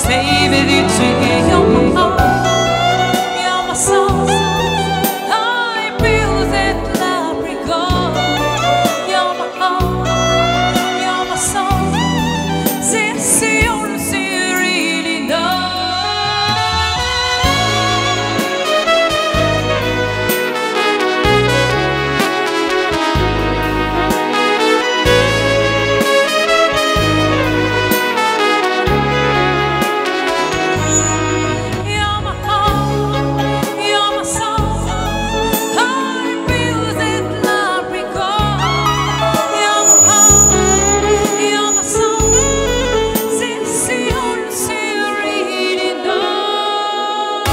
Stay with you till you're my heart, you're my soul. I build that leprechaun. You're my heart, you're my soul. This the only thing you really know. You're my heart, you're my soul. I build that leprechaun. You're my heart, you're my soul. This the only thing you really know.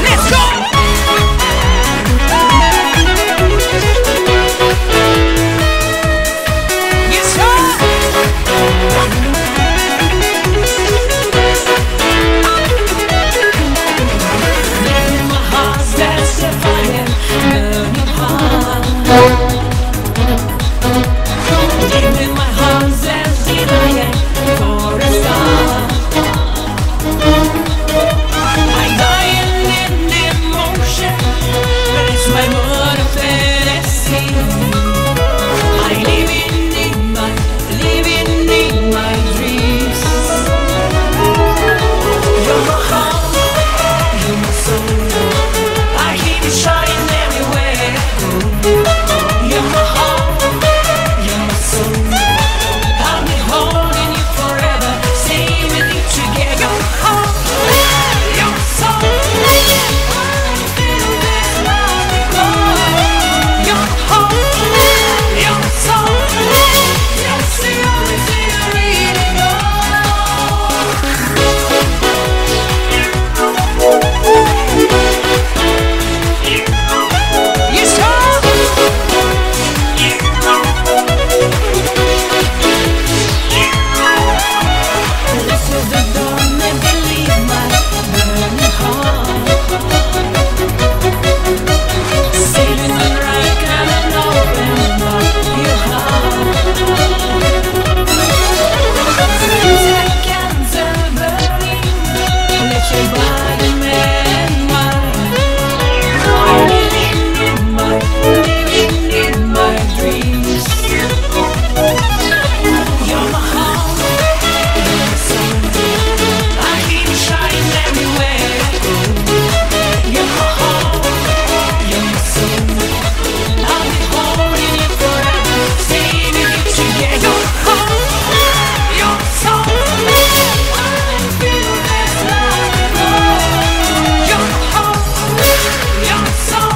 Let's go! Yes, sir! My heart that's the fire, burning hot. Deep in my heart there's desire for a star. I die in emotion, but it's my world of fantasy. I live in my, living in my dreams. You're my heart, you're my soul. I keep it shining everywhere I go. You're my heart, you're my soul. I'll be holding you forever, stay with you together. Your heart, your soul. I feel this love Your heart, your soul. That's the only thing I really know. Yes, sir! This is the dawn and believe my burning heart. Sailing on right and open up your heart. Seconds are burning, let your body and mine. I'm living in my, living in my dreams. You're my heart, you're my soul. I keep shining everywhere I go. You're my heart, you're my soul. I'll be holding you forever, stay with you together. Your heart, your soul. I feel this love Your heart, your soul.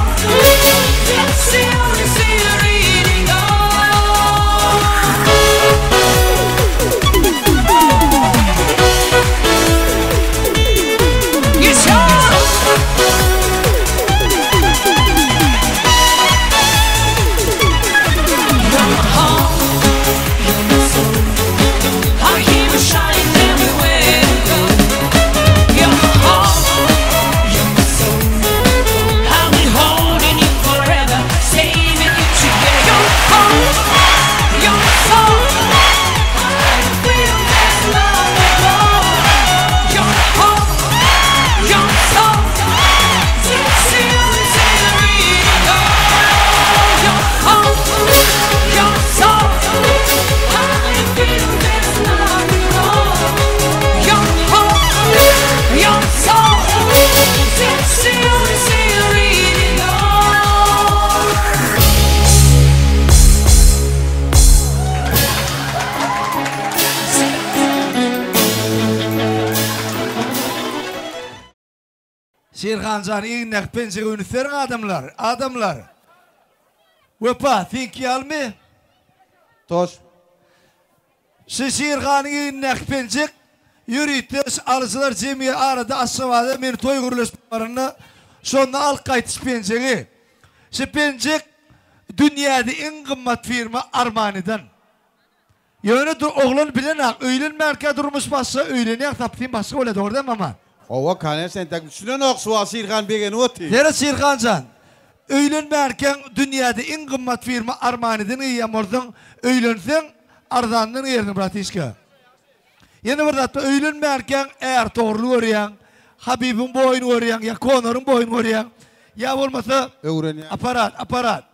That's the only thing I really know. Yes, sir! You're my heart, you're my soul. I hear you shining everywhere I go. You're my heart, you're my soul. I'll be holding you forever, stay with you together. Your heart, your soul. I feel this love Your heart, your soul. That's the only thing I really know. Your heart, your soul. I feel this love Your heart, your soul. That's the only thing I really know. Şirhanjan egnindäki penjege üns beriň adamlar, adamlar. Wepa, seňki ýalymy? Toş. Şu Şirhanyň egnindäki penjek ýörite alyjylar jemgyýe arada Aşgabada meni toý gürleşip baranda şonda alyp gaýtyş penjegi. Şu penjek dünýäde iň gymmat firma Armaniden. Ýöne dur oglan bilenak öýlenmänkä durmuş başga öýlenýäň sapsyn başga bolýa dogry dälmi mama? Hawa kaneşna entek düşünenok şu wagt Şirhan begenip otyr. Seret Şirhanjan. Öýlenmänkäň dünýäde iň gymmat firma Armaniden geýýän bolsaň, öýlenseň arzandan geýersiň bratişka. Ýene bir zatda öýlenmänkäň Ärtogruly görýäň, Habibiň boýuny görýäň ýa Konoryň boýuny görýäň, ýa bolmasa Öwrenýäň. Aparat, aparat.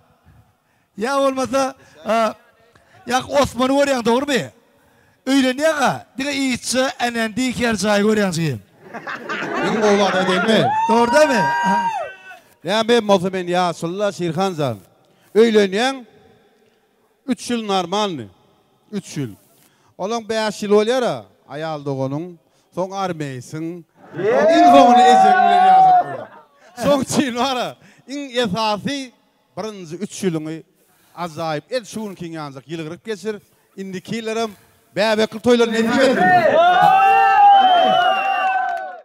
Ýa bolmasa ýa Osmany görýäň dogrymy? Öýlenýäň-a, diňe işçi änendi herjaýy görýäň jigim. Iň gowy zat aýdaýynmy? Dogry dälmi? Näme bolsa men ýaşuly-la Şirhan jan. Öýlenýäň, üç ýyl normalny. Üç ýyl. Olaň bäş ýyly bolýar-a, aýal doganyň, soň armeýsiň, soň iň soňunda ejeň bilen ýaşap bolýar. Şoň üçin bar-a, iň esasy Birinji üç ýylyňy ajaýyp edil şu günkiň ýalyjak ýylgyryp geçir. Indiki ýyllaram bäbekli toýlar nesip etsin.